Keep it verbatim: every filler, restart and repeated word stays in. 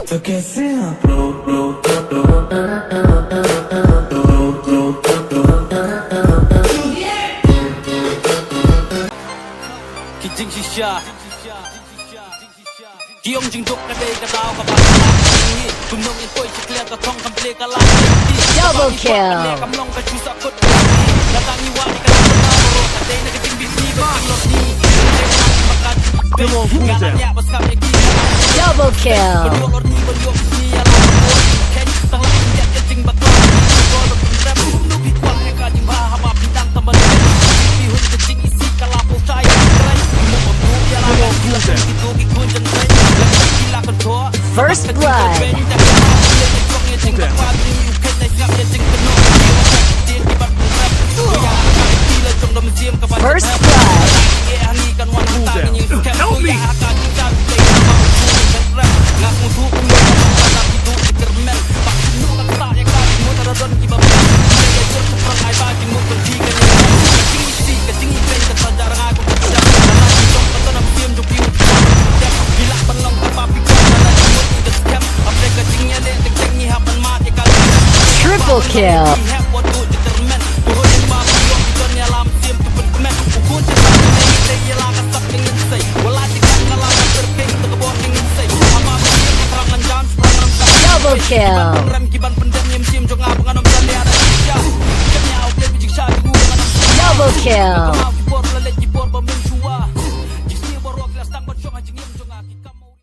तो कैसे आप लोग Ki jingshisha. Ki ong jingduk ka dei ka daw kaba ka la. Kumno ngin poi shi clear ka thong kam ple ka la. Double kill. Kam long ka chu sa kut. Ka tang i wa ni ka la ka daw ro ka dei na ka jingbit ni ba jinglot ni. Come on, cool down. Double kill. First blood. First blood. Help me! Triple kill. Double kill. Double kill.